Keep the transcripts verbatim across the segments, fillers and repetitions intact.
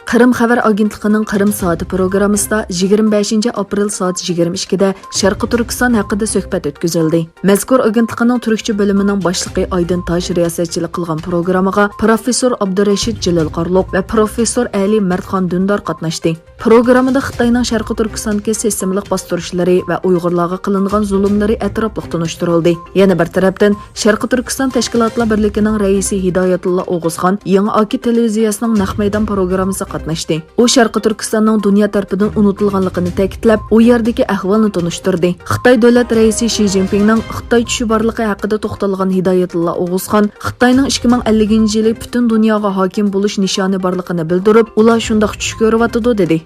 قىرىم خەۋەر ئاگېنتلىقىنىڭ قىرىم سائىتى پروگراممىسىدا يىگىرمە بەشىنچى ئاپرېل سائەت يىگىرمە ئىككىدە شەرقىي تۈركىستان ھەققىدە سۆھبەت ئۆتكۈزۈلدى. مەزكۇر ئاگېنتلىقنىڭ تۈركچە بۆلۈمىنىڭ باشلىقى ئايدىن تاش رىياسەتچىلىك قىلغان پروگراممىغا پروفېسسور ئابدۇرەشىت جېلىل قارلۇق ۋە پروفېسسور ئەلى مەردخان دۈندار قاتناشتى. پروگراممىدا خىتاينىڭ شەرقىي تۈركىستاندىكى سىستېمىلىق باستۇرۇشلىرى ۋە ئۇيغۇرلارغا قىلىنغان زۇلۇملىرى ئەتراپلىق تونۇشتۇرۇلدى. يەنە بىر تەرەپتىن، شەرقىي تۈركىستان تەشكىلاتلار بىرلىكىنىڭ رەئىسى ھىدايەتۇللا ئوغۇزخان يېڭى ئاكى تېلېۋىزىيەسىنىڭ نەق مەيدان پروگراممىسىغا قاتناشتى. ئۇ شەرقىي تۈركىستاننىڭ دۇنيا تەرىپىدىن ئۇنتۇلغانلىقىنى تەكىتلەپ، ئۇ يەردىكى ئەھۋالنى تونۇشتۇردى. خىتاي دۆلەت رەئىسى شى جىنپىڭنىڭ خىتاي چۈشى بارلىقى ھەققىدە توختالغان ھىدايەتۇللا ئوغۇزخان خىتاينىڭ ئىككى مىڭ ئەللىكىنچى يىلى پۈتۈن دۇنياغا ھاكىم بولۇش نىشانى بارلىقىنى بىلدۈرۈپ، ئۇلار شۇنداق چۈش كۆرۈۋاتىدۇ، دېدى.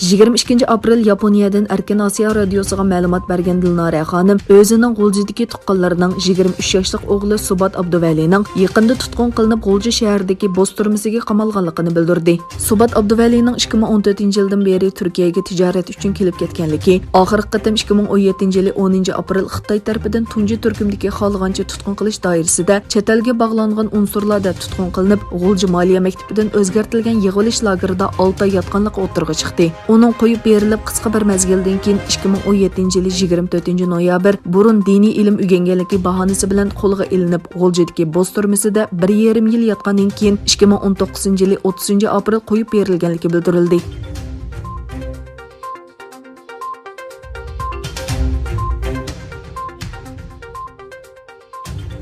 يىگىرمە ئىككىنچى ئاپرېل ياپونىيەدىن ئەركىن ئاسىيا رادىيوسىغا مەلۇمات بەرگەن دىلنارە خانىم ئۆزىنىڭ غۇلجىدىكى تۇغقانلىرىنىڭ يىگىرمە ئۈچ ياشلىق ئوغلى سۇبات ئابدۇۋەلىنىڭ يېقىندا تۇتقۇن قىلىنىپ، غۇلجا شەھىرىدىكى بوس تۈرمىسىگە قامالغانلىقىنى بىلدۈردى. سۇبات ئابدۇۋەلىنىڭ ئىككى مىڭ ئون تۆتىنچى يىلدىن بېرى تۈركىيەگە تىجارەت ئۈچۈن كېلىپ كەتكەنلىكى، ئاخىرقى قېتىم ئىككى مىڭ ئون يەتتىنچى يىلى ئونىنچى ئاپرېل خىتاي تەرىپىدىن تۇنجى تۈركۈمدىكى خالىغانچە تۇتقۇن قىلىش دائىرىسىدە چەت ئەلگە باغلانغان ئۇنسۇرلار دەپ تۇتقۇن قىلىنىپ، غۇلجا مالىيە مەكتىپىدىن ئۆزگەرتىلگەن يىغىۋېلىش لاگېرىدا ئالتە ئاي ياتقانلىقى ئوتتۇرىغا چىقتى. ئۇنىڭ قويۇپ بېرىلىپ، قىسقا بىر مەزگىلدىن كېيىن، ئىككى مىڭ ئون يەتتىنچى يىلى يىگىرمە تۆتىنچى نويابىر، بۇرۇن دىنىي ئىلىم ئۆگەنگەنلىكى باھانىسى بىلەن قولغا ئېلىنىپ، غۇلجىدىكى بوس تۈرمىسىدە بىر يېرىم يىل ياتقاندىن كېيىن، ئىككى مىڭ ئون توققۇزىنچى يىلى ئوتتۇزىنچى ئاپرېل قويۇپ بېرىلگەنلىكى بىلدۈرۈلدى.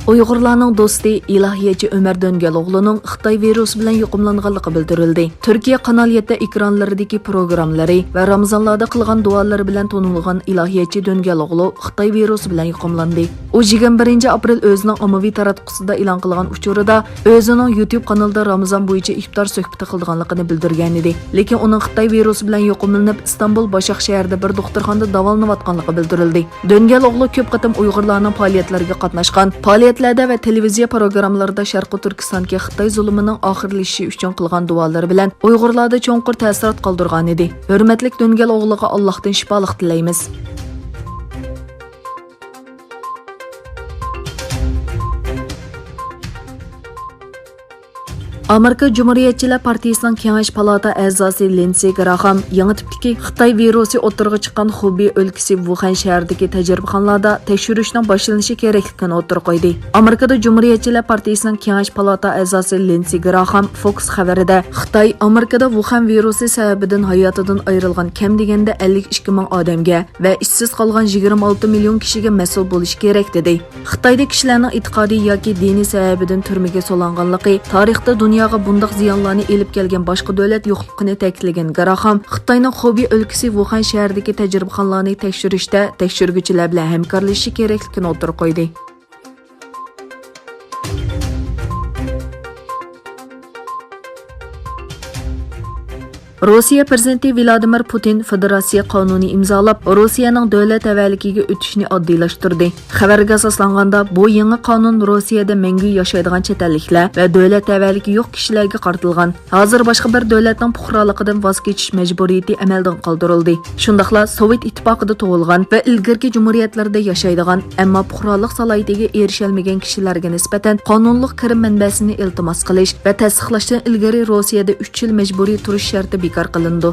ئۇيغۇرلارنىڭ دوستى، ئىلاھىيەتچى ئۆمەر دۆنگەل ئوغلۇنىڭ خىتاي ۋىرۇسى بىلەن يۇقۇملانغانلىقى بىلدۈرۈلدى. تۈركىيە قانال يەتتە ئېكرانلىرىدىكى پروگراممىلىرى ۋە رامىزانلاردا قىلغان دۇئالىرى بىلەن تونۇلغان ئىلاھىيەتچى دۆنگەل ئوغلۇ خىتاي ۋىرۇسى بىلەن يۇقۇملاندى. ئۇ يىگىرمە بىرىنچى ئاپرېل ئۆزىنىڭ ئاممىۋى تاراتقۇسىدا ئېلان قىلغان ئۇچۇرىدا ئۆزىنىڭ يۇتيۇب قانىلىدا رامىزان بويىچە ئىپتار سۆھبىتى قىلىدىغانلىقىنى بىلدۈرگەنىدى. لېكىن ئۇنىڭ خىتاي ۋىرۇسى بىلەن يۇقۇملىنىپ، ئىستانبۇل باشاق شەھىرىدە بىر دوختۇرخانىدا داۋالىنىۋاتقانلىقى بىلدۈرۈلدى. دۆنگەل ئوغلى كۆپ قېتىم ئۇيغۇرلارنىڭ پائالىيەتلىرىگە قاتناشقان، پائالىيەتلەردە ۋە تېلېۋىزىيە پروگراممىلىرىدا شەرقىي تۈركىستاندىكى خىتاي زۇلۇمىنىڭ ئاخىرلىشىشى ئۈچۈن قىلغان دۇئالىرى بىلەن ئۇيغۇرلاردا چوڭقۇر تەسىرات قالدۇرغانىدى. ھۆرمەتلىك دۆنگەل ئوغلىغا ئاللاھتىن شىپالىق تىلەيمىز. ئامېرىكا جۇمھۇرىيەتچىلەر پارتىيىسىنىڭ كېڭەش پالاتا ئەزاسى لىنسېي گراخام يېڭى تىپتىكى خىتاي ۋىرۇسى ئوتتۇرىغا چىققان خۇبېي ئۆلكىسى ۋۇخەن شەھىرىدىكى تەجرىبىخانىلاردا تەكشۈرۈشنىڭ باشلىنىشى كېرەكلىكىنى ئوتتۇرىغا قويدى. ئامېرىكىدا جۇمھۇرىيەتچىلەر پارتىيىسىنىڭ كېڭەش پالاتا ئەزاسى لىنسېي گراخام فوكس خەۋىرىدە خىتاي ئامېرىكىدا ۋۇخەن ۋىرۇسى سەۋەبىدىن ھاياتىدىن ئايرىلغان كەم دېگەندە ئەللىك ئىككى مىڭ ئادەمگە ۋە ئىشسىز قالغان يىگىرمە ئالتە مىليون كىشىگە مەسئۇل بولۇشى كېرەك، دېدى. خىتايدا كىشىلەرنىڭ ئېتىقادىي ياكى دىنىي سەۋەبىدىن تۈرمىگە سولانغانلىقى، تارىختا دۇنياغا بۇنداق زىيانلارنى ئېلىپ كەلگەن باشقا دۆلەت يوقلۇقىنى تەكىتلىگەن گراخام، خىتاينىڭ خۇبېي ئۆلكىسى ۋۇخەن شەھىرىدىكى تەجرىبىخانىلارنى تەكشۈرۈشتە تەكشۈرگۈچىلەر بىلەن ھەمكارلىشىشى كېرەكلىكىنى ئوتتۇرىغا قويدى. روسىيە پىرېزىدېنتى ۋىلادىمىر پۇتىن فېدېراتسىيە قانۇنى ئىمزالاپ، روسىيەنىڭ دۆلەت تەۋەلىكىگە ئۆتۈشنى ئاددىيلاشتۇردى. خەۋەرگە ئاساسلانغاندا، بۇ يېڭى قانۇن روسىيەدە مەڭگۈ ياشايدىغان چەت ئەللىكلەر ۋە دۆلەت تەۋەلىكى يوق كىشىلەرگە قارىتىلغان. ھازىر باشقا بىر دۆلەتنىڭ پۇقرالىقىدىن ۋاز كېچىش مەجبۇرىيىتى ئەمەلدىن قالدۇرۇلدى. شۇنداقلا سوۋېت ئىتتىپاقىدا تۇغۇلغان ۋە ئىلگىرىكى جۇمھۇرىيەتلەردە ياشايدىغان، ئەمما پۇقرالىق سالاھىيىتىگە ئېرىشەلمىگەن كىشىلەرگە نىسبەتەن قانۇنلۇق كىرىم مەنبەسىنى ئىلتىماس قىلىش ۋە تەستىقلاشتىن ئىلگىرى روسىيەدە ئۈچ يىل مەجبۇرىي تۇرۇش شەرتى بىكار قىلىنىدۇ.